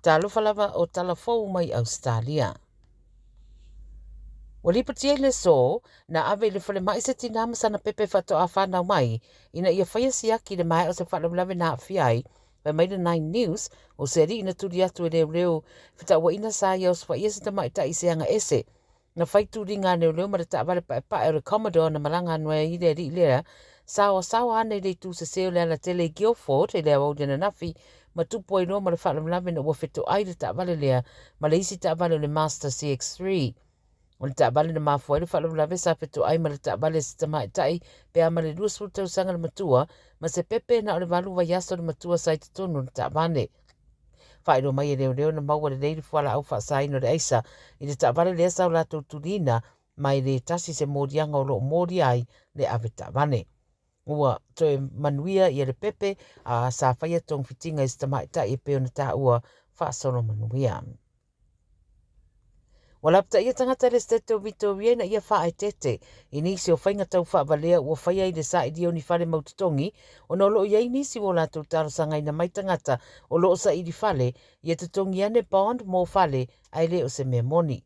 Talofa lava o tala fou mai Ausetalia. Ua lipotia i le aso, na ave i le falemai se tinā ma sana pepe faatoa fanau mai ina ia faia siaki i le maea o se faalavelave na aafia ai. Fai mai le Nine News, o se alii na tuli atu e leoleo fetauaiga sa ia osofaia se tamaitai i se aga ese. Na fai tuliga a leoleo ma le taavale paepae o le Commodore na malaga anu ai le alii lea, saoasaoa ana i le itu sese o le alatele i Guildford i le aoauli ananafi, ma tupu ai loa ma le faalavelave ina ua fetoai le taavale lea ma le isi taavale o le Mazda CX-3. O le taavale na mafua ai le faalavelave sa fetoai ma le taavale a se tamaitai pe a ma le 20 tausaga le matua, ma se pepe na o le valu vaiaso le matua sa i totonu o le taavale. Faailoa mai e leoleo na maua lelei le fualaau faasaina o le aisa i le taavale lea sa o latou tuliina, ma e le tasi se moliaga o lo o molia ai le ave taavale. Ua toe manuia ia le pepe a sa faia togafitiga i se tamaitai e pei ona taua faasolo manuia. Ua lapataia tagata i le Setete o Vitoria ina ia faaeteete i nisi o faiga tau faavalea ua faia i le sailia o ni fale mau totogi ona o lo o i ai nisi ua latou talosagaina mai tagata o lo o saili fale ia totogi ane bond mo fale ae le o se mea moni.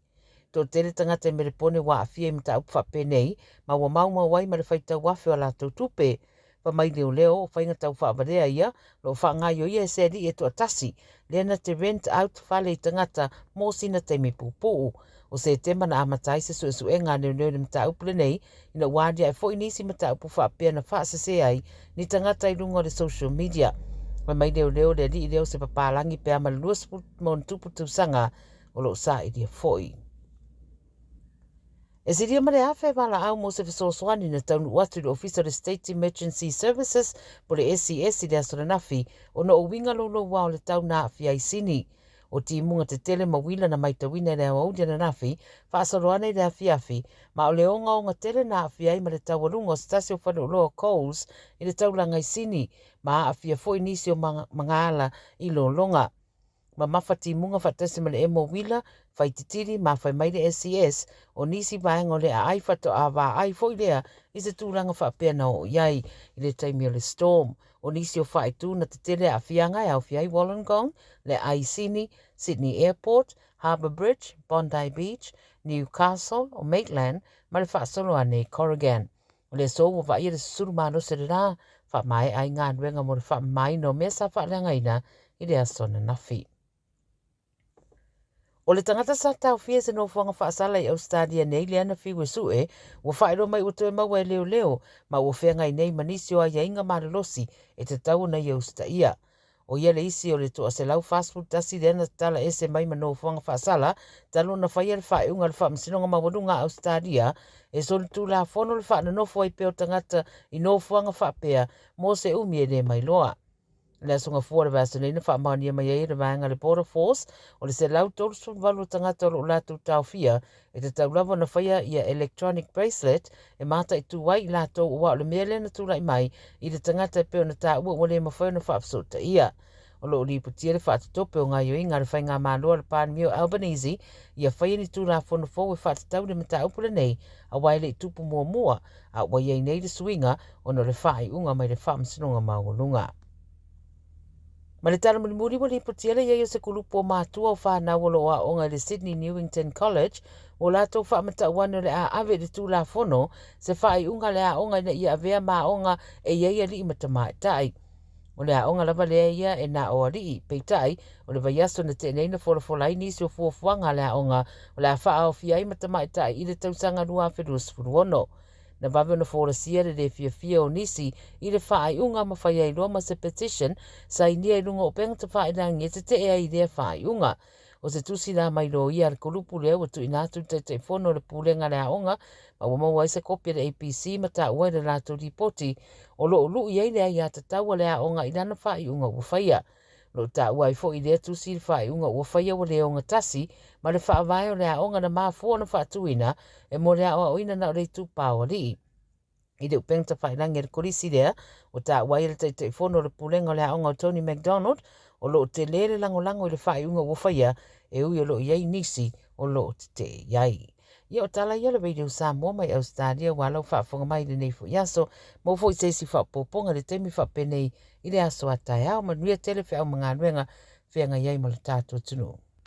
Toatele tagata i Melepone ua aafia i mataupu faapenei ma ua maumau ai ma le faitau afe o a latou tupe. Fai mai leoleo, o faiga tau faavalea ia, lo o faagaioia e se alii e toatasi, lea na te rent out fale i tagata mo sina taimi puupuu. O Setema na amata ai se suesuega a leoleo i le mataupu lenei, ina ua aliae foi nisi mataupu faapea na faasese ai ni tagata i luga o le social media. Fai mai leoleo, le alii lea o se papalagi pe a ma le 20 ma ona tupu tausaga o lo o sailia foi. E silia ma le 1,000 valaau mo se fesoasoani na taunuu atu i le Ofisa o le State Emergency Services po le SES i le aso ananafi ona o uiga louloua o le tau na aafia ai Sini. O timuga tetele ma uila na maitauina i le aoauli ananafi faasolo ana i le afiafi, ma o le ogaoga tele na aafia ai ma le taualuga o se tasi o faleoloa Coles i le taulaga i Sini, ma aafia foi nisi o magaala i lologa. Mamafa timuga faatasi ma le emo uila, fai titili ma fai mai le SES, o nisi vaega o le aai faatoa vaai foi lea i se tulaga faapea na oo i ai i le taimi o le storm. O nisi o faaitu na tetele aafiaga e aofia ai Wollongong, le aai Sini, Sydney Airport, Harbour Bridge, Bondi Beach, Newcastle, o Maitland ma le faasolo ane i Corrigan. O le aso ua vaaia le susulu malosi o le lā, faamaea ai galuega mo le faamamaina o mea sa faaleagaina i le aso ananafi. O le tagata sa taofia i se nofoaga faasala i Ausetalia nei lea na fiu e sue, ua faailoa mai ua toe maua e leoleo ma ua feagai nei ma nisi o aiaiga malolosi e tatau ona ia usitaia. O ia le isi o le toa 141 lea na tatala ese mai ma nofoaga faasala talu ona faia le faaiuga a le Faamasinoga Maualuga a Ausetalia e solitulafono le faanonofo ai pea o tagata i nofoaga faapea mo se umi e le mailoa. I le Aso Gafua o le vaiaso nei na faamaonia mai ai e le vaega a le Border Force o le 138 o tagata o lo o latou taofia e tatau lava ona faia ia electronic bracelet e mataitu ai i latou aua o le mea lea na tulai mai i le tagata e pei ona taua ua le mafai ona faafesootaia. O lo o lipotia le faatotope o gaoioiga a le Faigamalo a le Palemia o Albanese ia faia ni Tulafono fou e faatatau i le mataupu lenei aua e le i tupu muamua a ua i ai nei le suiga ona o le faaiuga mai le Faamasinoga Maualuga. Ma le tala mulimuli ua lipotia le i ai o se kulupu o matua o fanau o lo o aoga i le Sydney Newington College ua latou faamatau ane o le a ave i le Tulafono se faaiuga a le aoga ina ia avea ma aoga e i ai alii ma tamaitai. O le aoga lava lea ia e na o alii, peitai, o le vaiaso na tea nei na folafola ai nisi o fuafuaga a le aoga o le a faaofia ai ma tamaitai i le tausaga 2026. Na vave ona folasia le le fiafia o nisi i le faaiuga ma fai ai loa ma se petition sainia i luga o upega tafailagi e tetee ai i lea faaiuga. O se tusi la mai loia a le kolupu lea ua tuuina atu i le Taitaifono o le Pulega a le Aoga ma ua maua ai se kopi a le ABC ma taua i le latou lipoti o lo o lui ai le aiatatau a le aoga i lana faaiuga ua faia. O lo o taua ai foi i lea tusi le faaiuga ua faia ua le ogatasi ma le faavae o le aoga na mafua ona faatuina e mo le aoaoina na o le itupa o alii. I le upega tafailagi a le Kolisi lea, ua taua ai e le Taitaifono o le Pulega o le Aoga o Tony McDonald, o lo o tele le lagolago i le faaiuga ua faia, e ui o lo o i ai nisi o lo o tetee i ai. Ia o tala ia a le Radio Samoa mai Ausetalia ua lau faafofoga mai i lenei foi aso. Maua foi se isi faaopoopoga i le taimi faapenei i le aso a taeao. Manuia tele feau ma galuega. feagai ai ma le tatou atunuu.